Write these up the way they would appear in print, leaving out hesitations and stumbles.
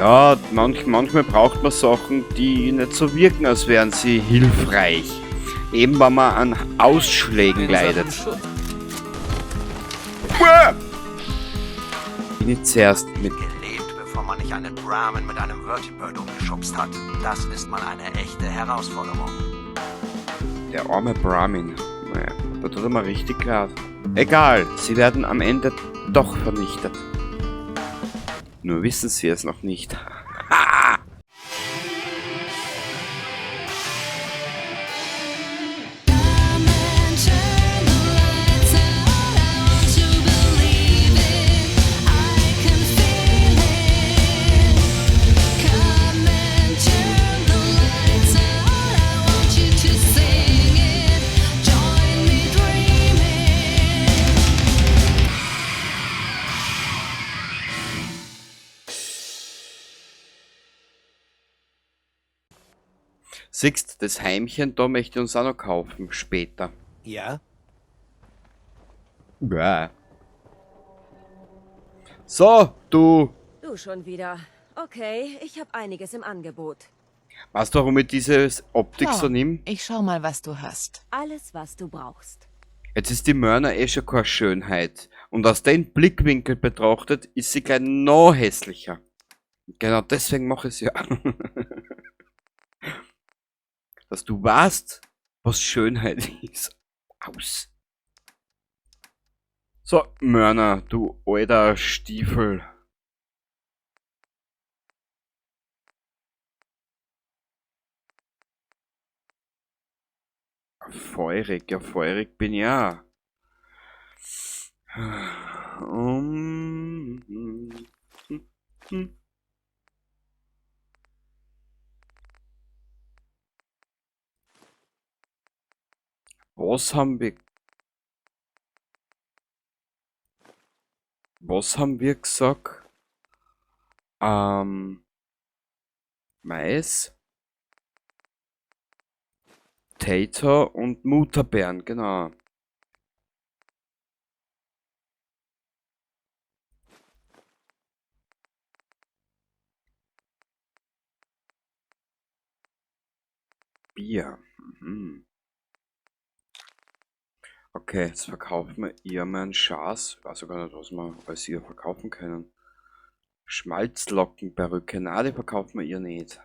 Ja, manchmal braucht man Sachen, die nicht so wirken, als wären sie hilfreich. Eben wenn man an Ausschlägen In Sachen leidet. Schutz. Uah! Bin ich zuerst mit Gelebt, bevor man nicht einen Brahmin mit einem Vertibird umgeschubst hat. Das ist mal eine echte Herausforderung. Der arme Brahmin. Naja, da tut er mir richtig leid. Egal, sie werden am Ende doch vernichtet. Nur wissen sie es noch nicht. Come and turn the lights out. I want to believe it. I can feel it. Come and turn the lights out. I want you to sing it. Join me dreaming. Siehst, das Heimchen da möchte ich uns auch noch kaufen, später. Ja? Bäh. So, du. Du schon wieder. Okay, ich habe einiges im Angebot. Weißt du, warum ich diese Optik Klar. so nimm? Ich schau mal, was du hast. Alles, was du brauchst. Jetzt ist die Mörner eh schon keine Schönheit. Und aus dem Blickwinkel betrachtet, ist sie gleich noch hässlicher. Genau deswegen mache ich es ja. Dass du weißt, was Schönheit ist. Aus. So, Mörner, du alter Stiefel. Feurig, ja, feurig bin ich auch. Was haben wir... Was haben wir gesagt? Mais, Tater und Mutterbeeren, genau. Bier. Okay, jetzt verkaufen wir ihr mal einen Schaß. Ich weiß ja gar nicht, was wir als ihr verkaufen können. Schmalzlockenperücke. Na, die verkaufen wir ihr nicht.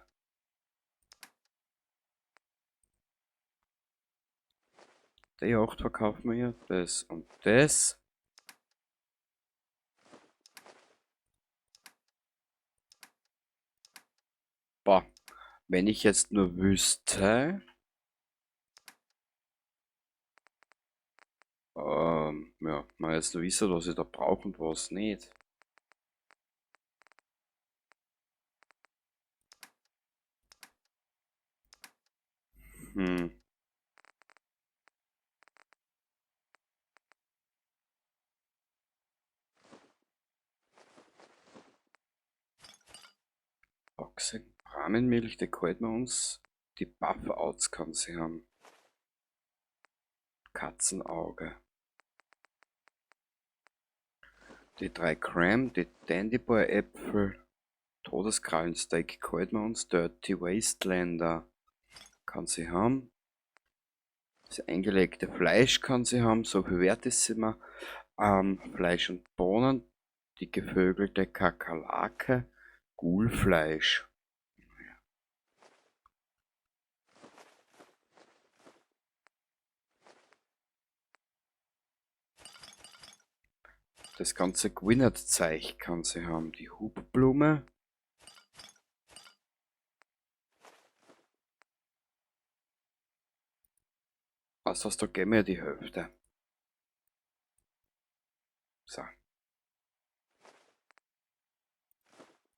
Die 8 verkaufen wir ihr. Das und das. Boah, wenn ich jetzt nur wüsste. Ja, mal jetzt nur wissen, was ich da brauche und was nicht. Boxing, Brahminmilch, die halten wir uns. Die Buff-Outs kann sie haben. Katzenauge. Die 3 Cram, die Dandy Boy Äpfel, Todeskrallensteak halten wir uns, Dirty Wastelander kann sie haben. Das eingelegte Fleisch kann sie haben, so viel wert ist sie mir. Fleisch und Bohnen, die gevögelte Kakerlake, Ghoulfleisch. Das ganze Gwyneth-Zeug kann sie haben. Die Hubblume. Was hast du, gib mir die Hälfte. So.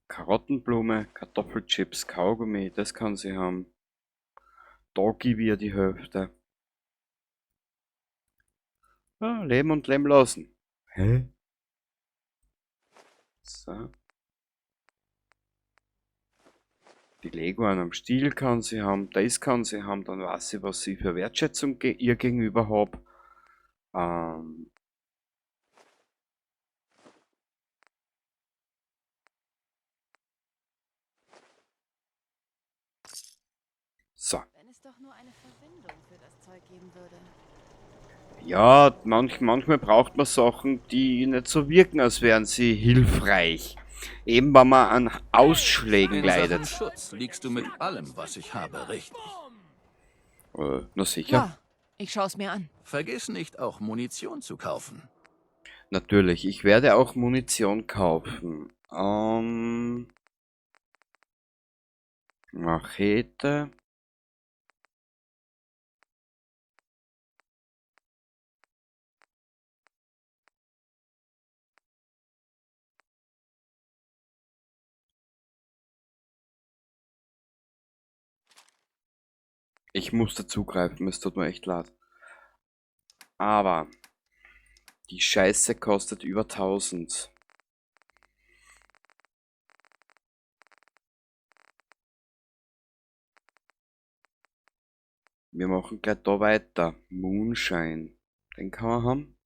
Karottenblume, Kartoffelchips, Kaugummi, das kann sie haben. Da gib ich ihr die Hälfte. Ja, leben und leben lassen. Hä? So. Die Leguan am Stiel kann sie haben, das kann sie haben, dann weiß sie, was ich für Wertschätzung ihr gegenüber hab. doch nur eine Verwendung für das Zeug geben würde. Ja, manchmal braucht man Sachen, die nicht so wirken, als wären sie hilfreich. Eben wenn man an Ausschlägen In Sachen leidet. Schutz liegst du mit allem, was ich habe, richtig. Na sicher. Ja, ich schau's mir an. Vergiss nicht, auch Munition zu kaufen. Natürlich, ich werde auch Munition kaufen. Machete. Ich muss dazugreifen, es tut mir echt leid. Aber die Scheiße kostet über 1000. Wir machen gleich da weiter. Moonshine. Den kann man haben.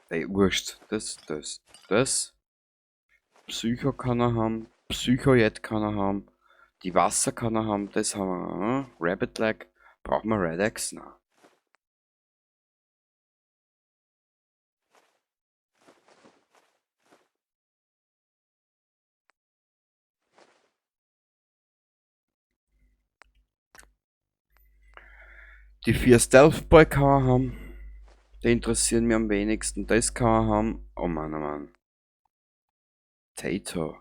Ey, wurscht. Das, das, das. Psycho kann er haben. Psychojet kann er haben. Die Wasser kann er haben. Das haben wir. Rabbit Leg. Brauchen wir Red X? Nein. Die 4 Stealth Boy kann er haben. Die interessieren mich am wenigsten. Das kann er haben. Oh Mann, oh Mann. Tato.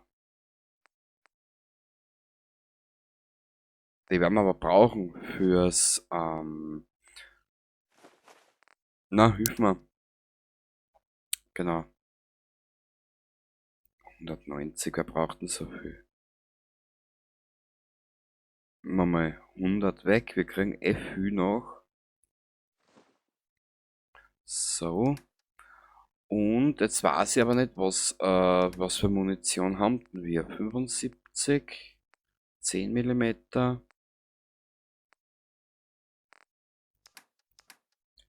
Die werden wir aber brauchen fürs, na, hilf mir. Genau. 190, wer braucht denn so viel? Machen wir mal 100 weg, wir kriegen FÜ noch. So. Und jetzt weiß ich aber nicht, was für Munition haben wir. 75, 10 Millimeter.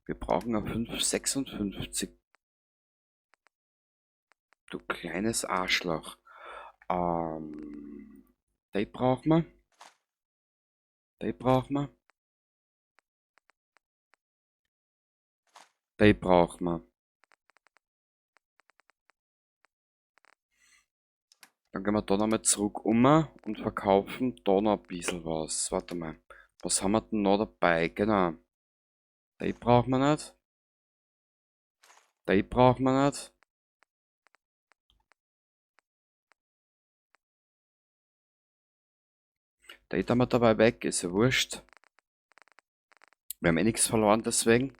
Wir brauchen eine 5,56. Du kleines Arschloch. Die brauchen wir. Die brauchen wir. Die brauchen wir. Dann gehen wir da nochmal zurück und verkaufen da noch ein bisschen was. Warte mal. Was haben wir denn noch dabei? Genau. Die brauchen wir nicht. Die brauchen wir nicht. Die tun wir dabei weg, ist ja wurscht. Wir haben eh nichts verloren deswegen.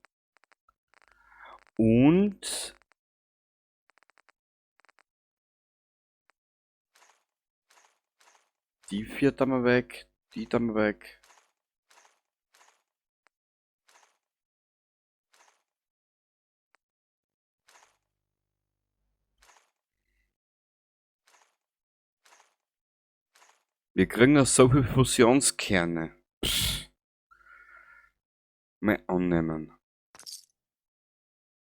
Und die 4 tun wir weg, die tun wir weg. Wir kriegen noch so viele Fusionskerne. Pff. Mal annehmen.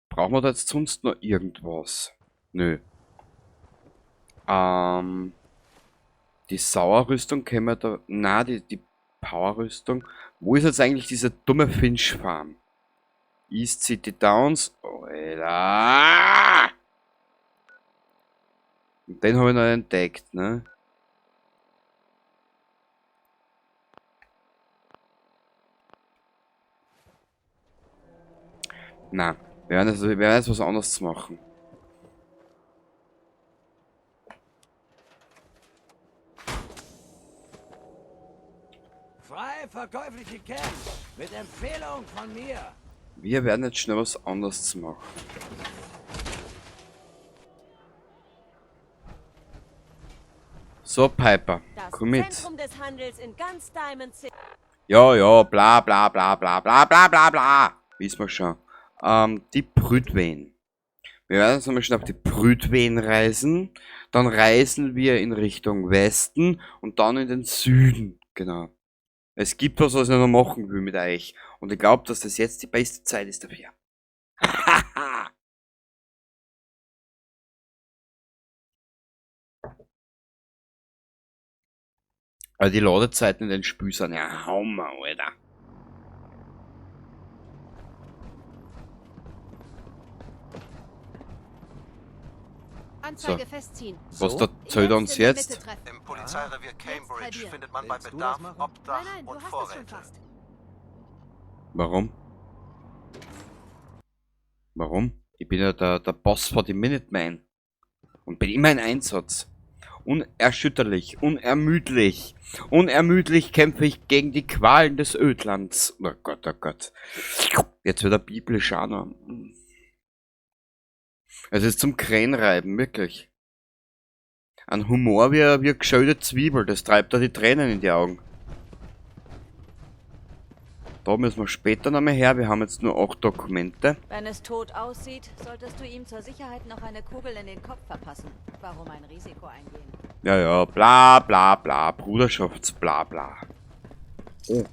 Brauchen wir da jetzt sonst noch irgendwas? Nö. Die Sauerrüstung können wir da... Na, die Powerrüstung. Wo ist jetzt eigentlich diese dumme Finch Farm? East City Downs. Alter! Und den habe ich noch entdeckt, ne? Na, wir werden jetzt was anderes machen. Frei verkäufliche Camps mit Empfehlung von mir. Wir werden jetzt schnell was anderes machen. So, Piper, Das komm mit. Zentrum des Handels in ganz Diamond City. Ja, ja, bla bla bla bla bla bla bla bla. Wissen wir schon. Die Prydwen. Wir werden jetzt nochmal schnell auf die Prydwen reisen. Dann reisen wir in Richtung Westen und dann in den Süden. Genau. Es gibt was, was ich noch machen will mit euch. Und ich glaub, dass das jetzt die beste Zeit ist dafür. Aber die Ladezeiten in den Spielen sind ja Hammer, Alter. Anzeige festziehen. Was da zählt uns in der Mitte jetzt? treffen. Im Polizeirevier Cambridge halbieren. findet man bei Willst du das Bedarf machen? Obdach Nein, nein, du und hast es schon Vorräte. fast. Warum? Warum? Ich bin ja der Boss von den Minutemen. Und bin immer in Einsatz. Unerschütterlich, unermüdlich. Unermüdlich kämpfe ich gegen die Qualen des Ödlands. Oh Gott, oh Gott. Jetzt wird er biblisch auch noch. Es ist zum Krähenreiben, wirklich. Ein Humor wie eine geschälte Zwiebel, das treibt da die Tränen in die Augen. Da müssen wir später nochmal her. Wir haben jetzt nur 8 Dokumente. Wenn es tot aussieht, solltest du ihm zur Sicherheit noch eine Kugel in den Kopf verpassen. Warum ein Risiko eingehen? Ja, ja, bla bla bla, Bruderschafts bla bla. Oh.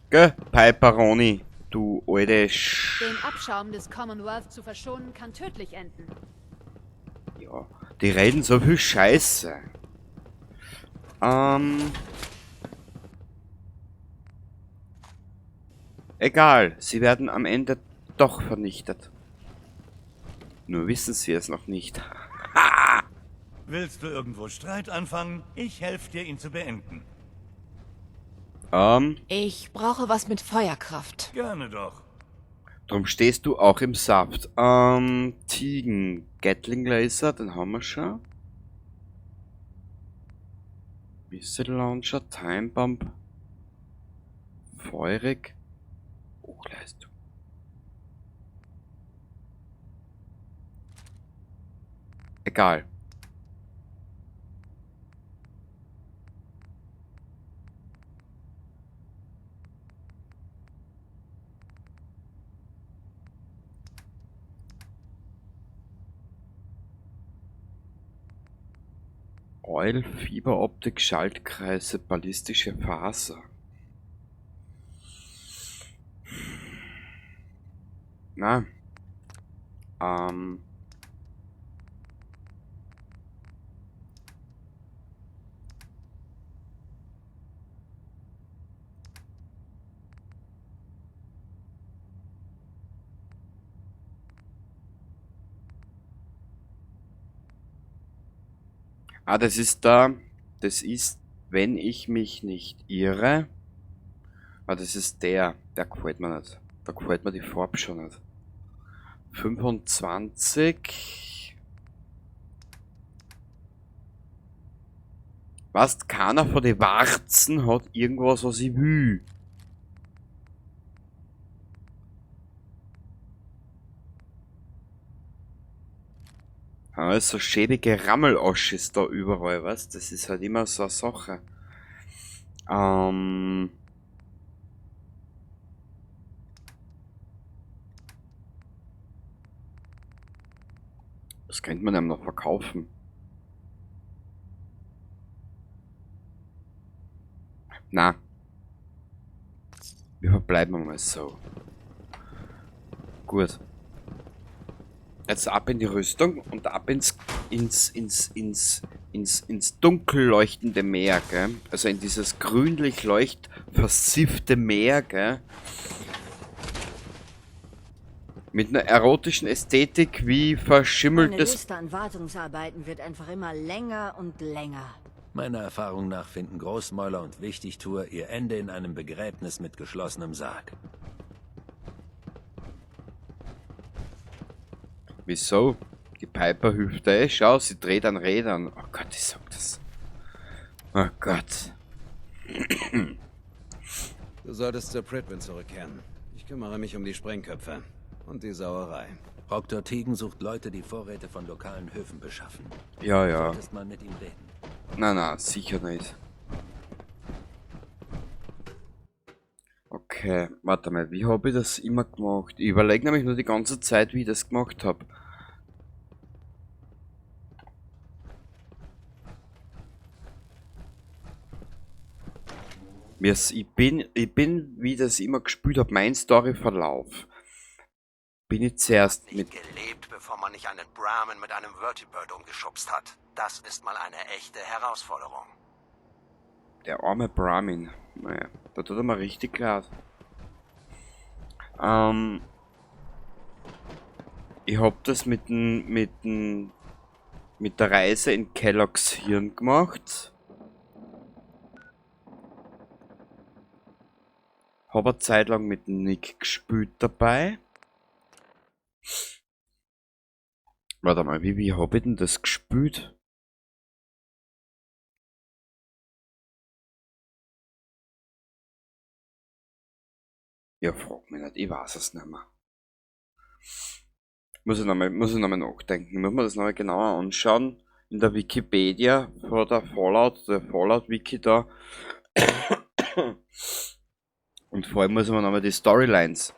Gell, Piperoni, du alte Sch... Den Abschaum des Commonwealth zu verschonen, kann tödlich enden. Ja, die reden so viel Scheiße. Egal, sie werden am Ende doch vernichtet. Nur wissen sie es noch nicht. Willst du irgendwo Streit anfangen? Ich helfe dir, ihn zu beenden. Ich brauche was mit Feuerkraft. Gerne doch. Drum stehst du auch im Saft. Tegan, Gatling Laser, den haben wir schon. Missile Launcher, Time Bomb. Feurig. Hochleistung. Egal. Oil, Fiberoptik, Schaltkreise, ballistische Faser. Na. Ah, das ist da. Das ist, wenn ich mich nicht irre. Ah, das ist der. Der gefällt mir nicht. Da gefällt mir die Farbe schon nicht. 25. Was? Keiner von den Warzen hat irgendwas, was ich will. Ah, so schäbige Rammelasches da überall, weißt? Das ist halt immer so eine Sache. Das könnte man einem noch verkaufen. Na. Wir verbleiben mal so. Gut. Jetzt ab in die Rüstung und ab ins dunkel leuchtende Meer, gell? Also in dieses grünlich leucht versiffte Meer, gell? Mit einer erotischen Ästhetik wie verschimmeltes... Meine Liste an Wartungsarbeiten wird einfach immer länger und länger. Meiner Erfahrung nach finden Großmäuler und Wichtigtuer ihr Ende in einem Begräbnis mit geschlossenem Sarg. Wieso? Die Piper hüpft eh. Schau, sie dreht an Rädern. Oh Gott, ich sag das. Oh Gott. Du solltest zu Pridwin zurückkehren. Ich kümmere mich um die Sprengköpfe und die Sauerei. Proctor Tegan sucht Leute, die Vorräte von lokalen Höfen beschaffen. Ja, ja. Solltest mal mit ihm reden. Na, na, sicher nicht. Okay, warte mal, wie hab ich das immer gemacht? Ich überleg nämlich nur die ganze Zeit, wie ich das gemacht hab. Ich bin, wie ich das immer gespielt hab, mein Storyverlauf. Bin ich zuerst Nicht mit... gelebt, bevor man nicht einen Brahmin mit einem Vertibird umgeschubst hat. Das ist mal eine echte Herausforderung. Der arme Brahmin. Naja, da tut er mir richtig leid. Ich hab das mit der Reise in Kelloggs Hirn gemacht. Hab eine Zeit lang mit Nick gespielt dabei. Warte mal, wie hab ich denn das gespielt? Ja, frag mich nicht, ich weiß es nicht mehr. Muss ich nochmal nachdenken, muss man das nochmal genauer anschauen. In der Wikipedia vor der Fallout-Wiki da. Und vor allem muss man nochmal die Storylines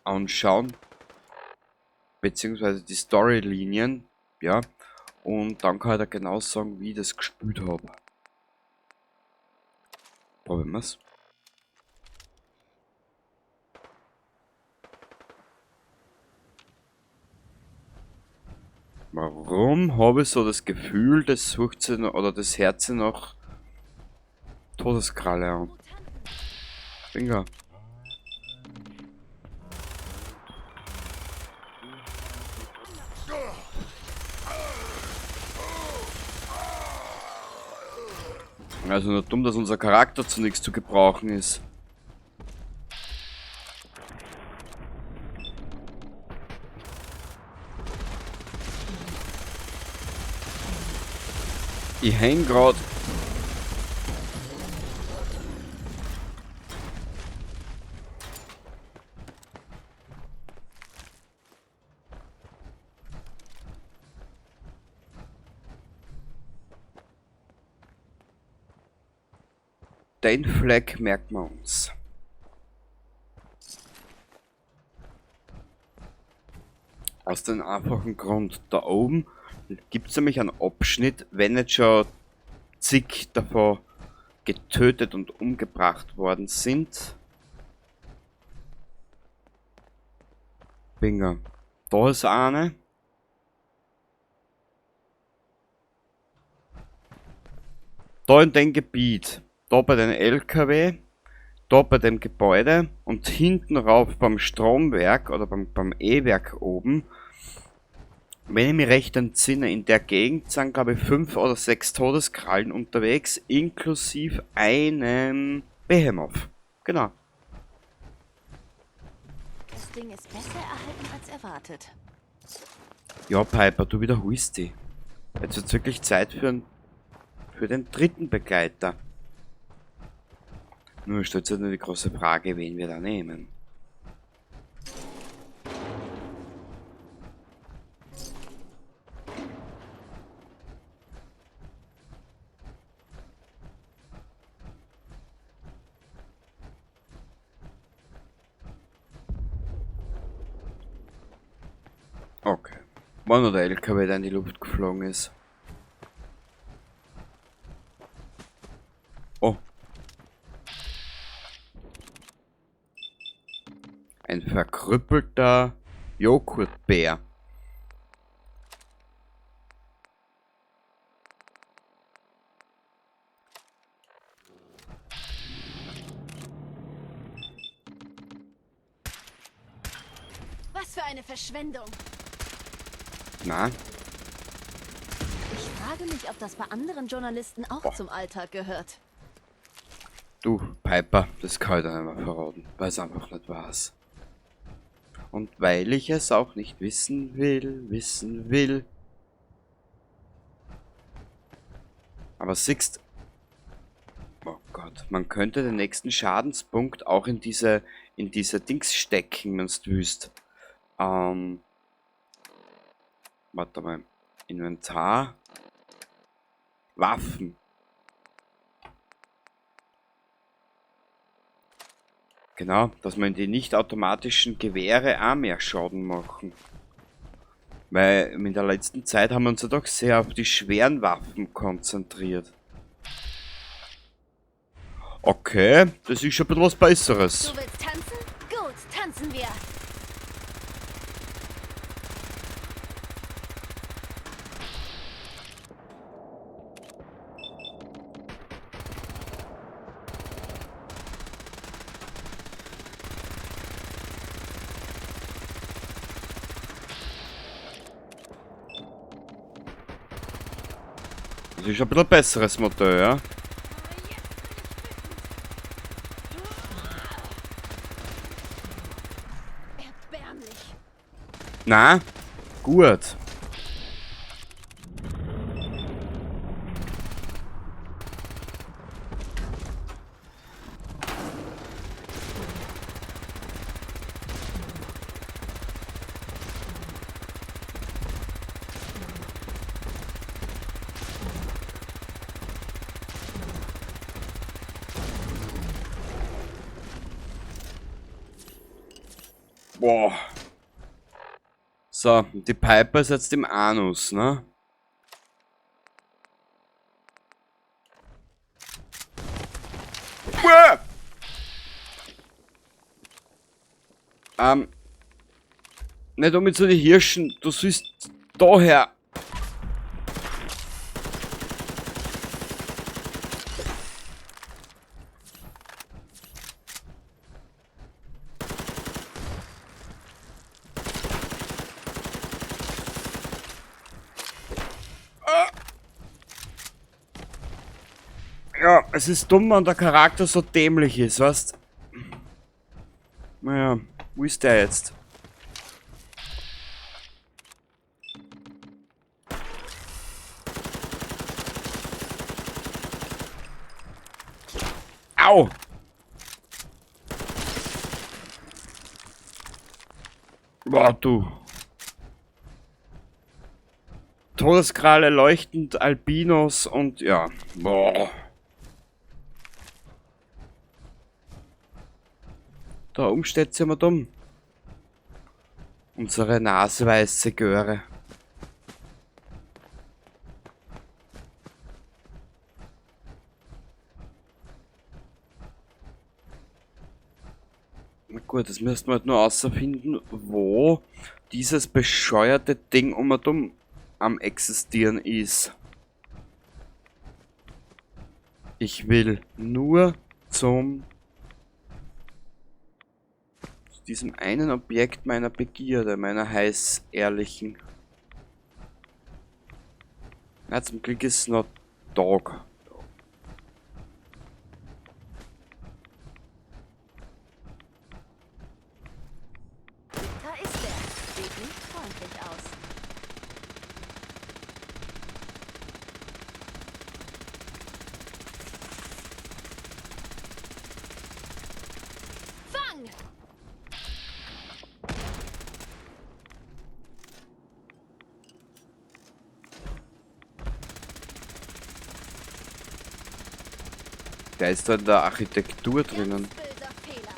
anschauen. Beziehungsweise die Storylinien, ja. Und dann kann ich da genau sagen, wie ich das gespielt habe. Probieren wir's. Warum habe ich so das Gefühl, das sucht sie noch, oder das Herz noch Todeskralle an? Bingo. Also nur dumm, dass unser Charakter zu nichts zu gebrauchen ist. Ich häng grad. Den Fleck merken wir uns. Aus dem einfachen Grund, da oben gibt es nämlich einen Abschnitt, wenn nicht schon zig davon getötet und umgebracht worden sind. Bingo. Da ist eine. Da in dem Gebiet. Da bei den LKW, da bei dem Gebäude und hinten rauf beim Stromwerk oder beim E-Werk oben. Wenn ich mich recht entsinne, in der Gegend sind, glaube ich, 5 oder 6 Todeskrallen unterwegs, inklusive einem Behemoth. Genau. Das Ding ist besser erhalten als erwartet. Ja, Piper, du wiederholst die. Jetzt wird's wirklich Zeit für den dritten Begleiter. Nur stellt sich nur die große Frage, wen wir da nehmen. Okay. War nur der LKW, der in die Luft geflogen ist. Oh. Ein verkrüppelter Joghurtbär. Was für eine Verschwendung. Na? Ich frage mich, ob das bei anderen Journalisten auch Boah. zum Alltag gehört. Du, Piper, das kann ich dir nicht mehr verraten, weil es einfach nicht war's. Und weil ich es auch nicht wissen will. Aber siehst, oh Gott, man könnte den nächsten Schadenspunkt auch in diese Dings stecken, wenn's du willst. Warte mal. Inventar. Waffen. Genau, dass man die nicht automatischen Gewehre auch mehr Schaden machen. Weil in der letzten Zeit haben wir uns ja doch sehr auf die schweren Waffen konzentriert. Okay, das ist schon ein bisschen was Besseres. Du willst tanzen? Gut, tanzen wir. Das ist ein bisschen besseres Modell, ja? Erbärmlich. Na, gut. Boah. So, die Piper ist jetzt im Anus, ne? Uah! Nicht um mit so die Hirschen, du siehst daher. Ja, es ist dumm, wenn der Charakter so dämlich ist, weißt? Naja, wo ist der jetzt? Au! Boah, du. Todeskralle, leuchtend, Albinos und ja. Boah. Da oben steht sie immer dumm. Unsere naseweiße Göre. Na gut, das müssten wir halt nur außerfinden, wo dieses bescheuerte Ding um und um am existieren ist. Ich will nur zu diesem einen Objekt meiner Begierde, meiner heiß ehrlichen. Na, zum Glück ist es noch Dog. Da ist er. Sieht nicht freundlich aus. Fang! Der ist da in der Architektur drinnen. Ganz böser Fehler.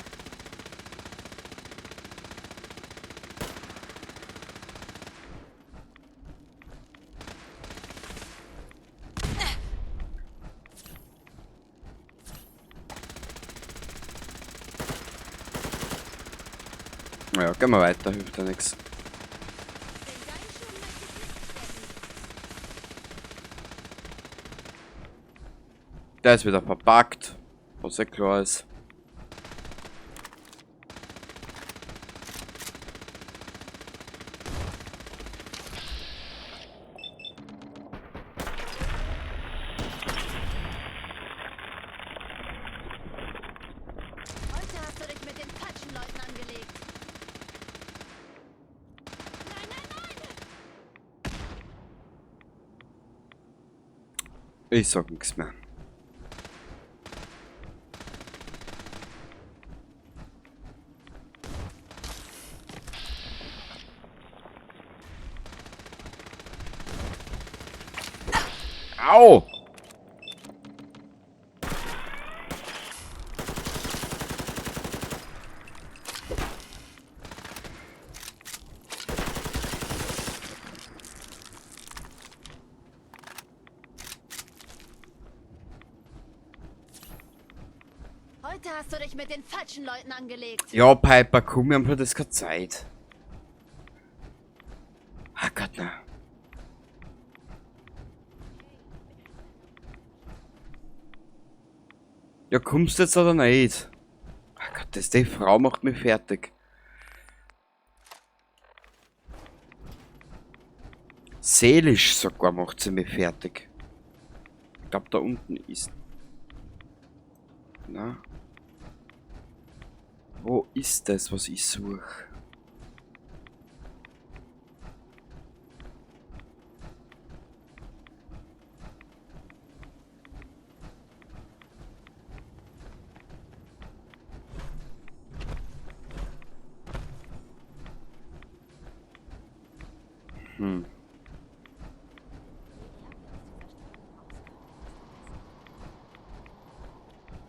Ja, gehen wir weiter, hilft ja nix. Der ist wieder verpackt, was ja klar ist. Heute hast du dich mit den falschen Leuten angelegt. Nein, nein, nein! Ich sag nix mehr. Au! Heute hast du dich mit den falschen Leuten angelegt. Ja, Piper, komm, wir haben für das keine Zeit. Ah Gott, na. Ja, kommst du jetzt oder nicht? Ach Gott, die Frau macht mich fertig. Seelisch sogar macht sie mich fertig. Ich glaube, da unten ist... Na? Wo ist das, was ich suche?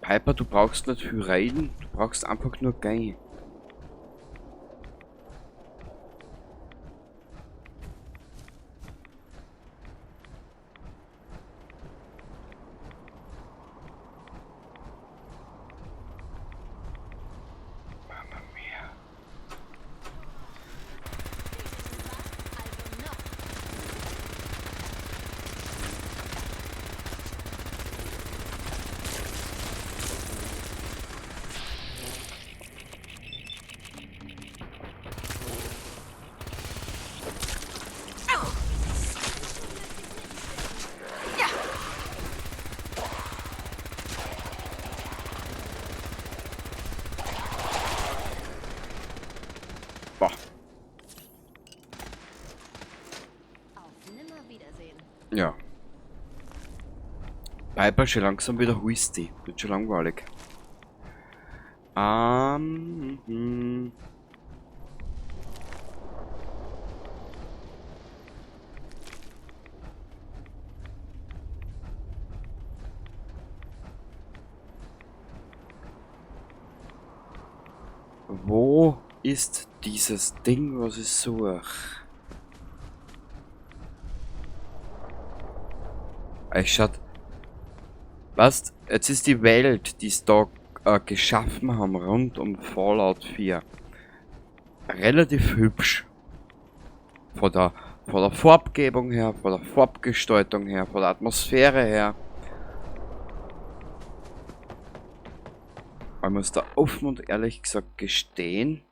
Piper, du brauchst nicht viel reden, du brauchst einfach nur gehen. Mama mia. Boah. Auf Nimmerwiedersehen. Ja. Piper schon langsam wieder huisti. Wird schon langweilig. Wo ist dieses Ding, was ich suche? Es schaut... Weißt, jetzt ist die Welt, die es da geschaffen haben, rund um Fallout 4, relativ hübsch. Von der Farbgebung her, von der Farbgestaltung her, von der Atmosphäre her. Man muss da offen und ehrlich gesagt gestehen,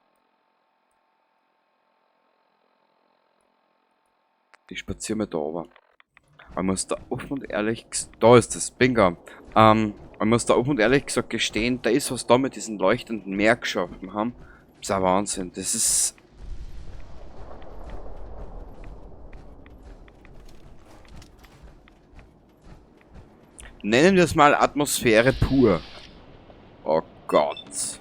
ich spaziere mal da runter. Man muss da offen und ehrlich da ist das, bingo. Man muss da offen und ehrlich gesagt gestehen, da ist was da mit diesem leuchtenden Meer geschaffen haben. Das ist ein Wahnsinn, das ist... Nennen wir es mal Atmosphäre pur. Oh Gott.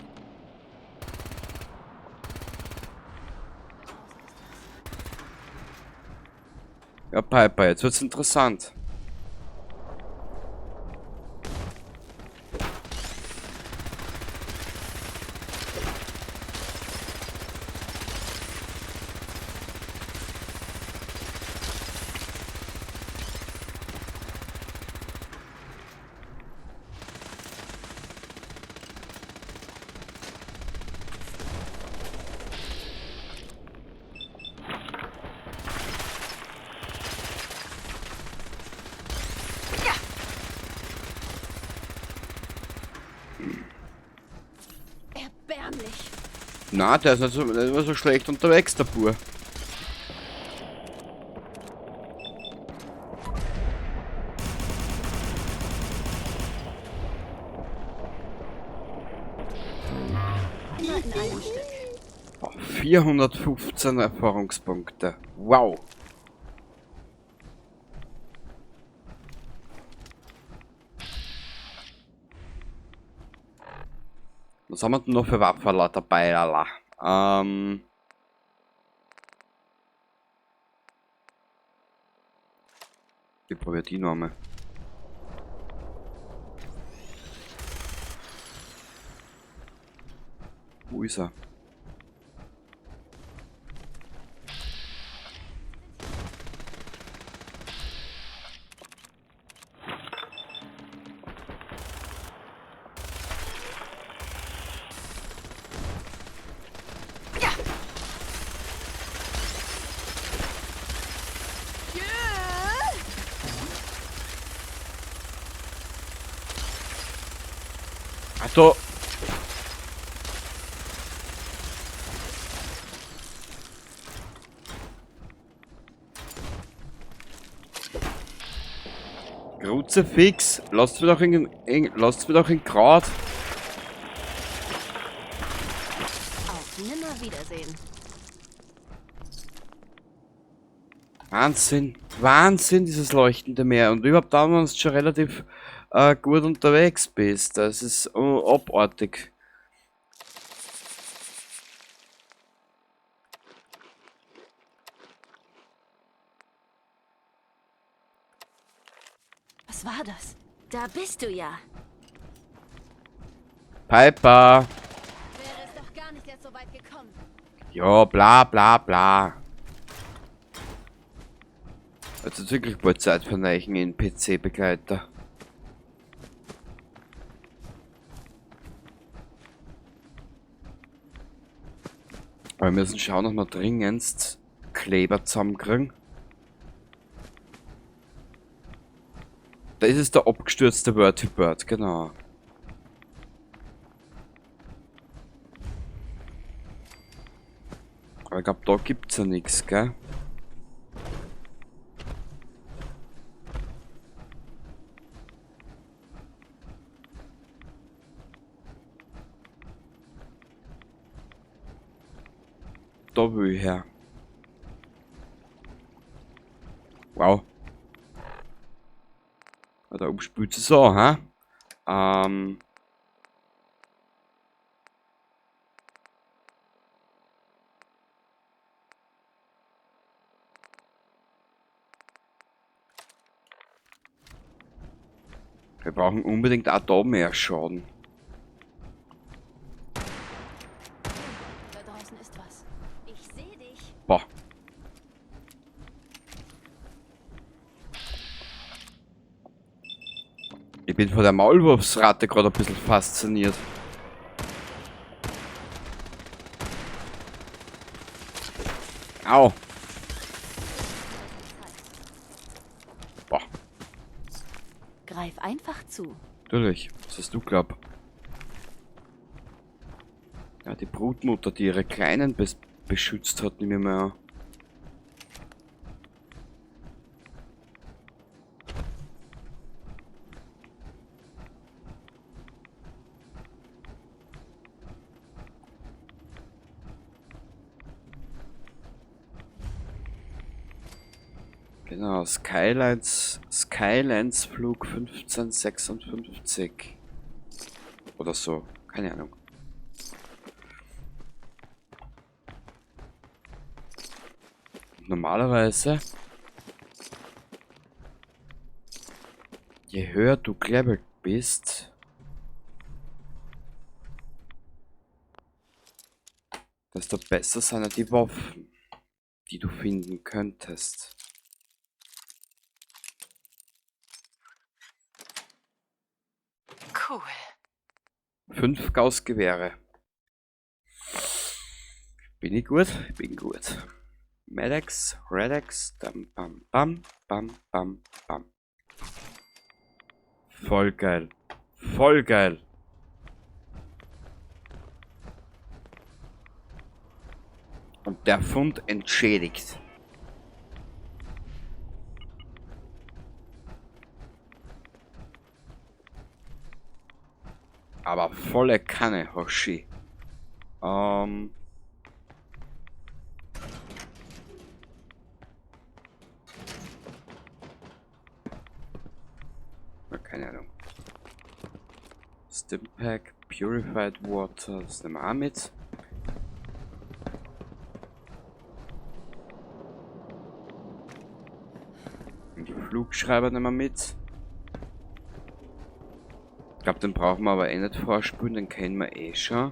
Ja, Piper, jetzt wird's interessant. Erbärmlich. Na, der ist nicht immer so schlecht unterwegs, der Bur. Immer in einem Stück. Oh, 415 Erfahrungspunkte. Wow. Was haben wir denn noch für Waffen dabei? Lala? Ich probiere die noch einmal. Wo ist er? Da. Kruzifix, lasst mir doch in, lasst mir doch in Grad. Auf Nimmerwiedersehen. Wahnsinn, Wahnsinn, dieses leuchtende Meer. Und überhaupt da, wenn du schon relativ gut unterwegs bist. Das ist abartig. Was war das? Da bist du ja. Piper. Wäre es doch gar nicht erst so weit gekommen. Ja, bla bla bla. Jetzt ist wirklich bald Zeit für einen neuen NPC-Begleiter. Aber wir müssen schauen, dass wir dringendst Kleber zusammenkriegen. Da ist es der abgestürzte Vertibird, genau. Aber ich glaub, da gibt's ja nix, gell? Da will ich her. Wow. Ah, da oben spült es so, hä? Wir brauchen unbedingt auch da mehr Schaden. Da draußen ist was. Ich sehe dich. Boah. Ich bin von der Maulwurfsratte gerade ein bisschen fasziniert. Au. Boah. Greif einfach zu. Natürlich. Was hast du glaub? Ja, die Brutmutter, die ihre Kleinen beschützt hat, nehme ich mal an. Genau, Skylines Flug 1556. Oder so, keine Ahnung. Normalerweise, je höher du gelevelt bist, desto besser sind ja die Waffen, die du finden könntest. Cool. 5 Gauss-Gewehre. Bin ich gut? Ich bin gut. Medex, Redex, dam, bam, bam, bam, bam, bam. Voll geil. Voll geil. Und der Fund entschädigt. Aber volle Kanne, Hoshi. Na, keine Ahnung. Stimpack, Purified Water, das nehmen wir auch mit. Und die Flugschreiber nehmen wir mit. Ich glaub, den brauchen wir aber eh nicht vorspülen, den kennen wir eh schon.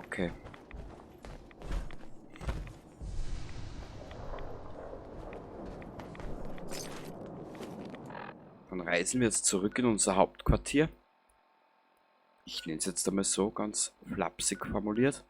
Okay. Dann reisen wir jetzt zurück in unser Hauptquartier. Ich nenne es jetzt einmal so, ganz flapsig formuliert.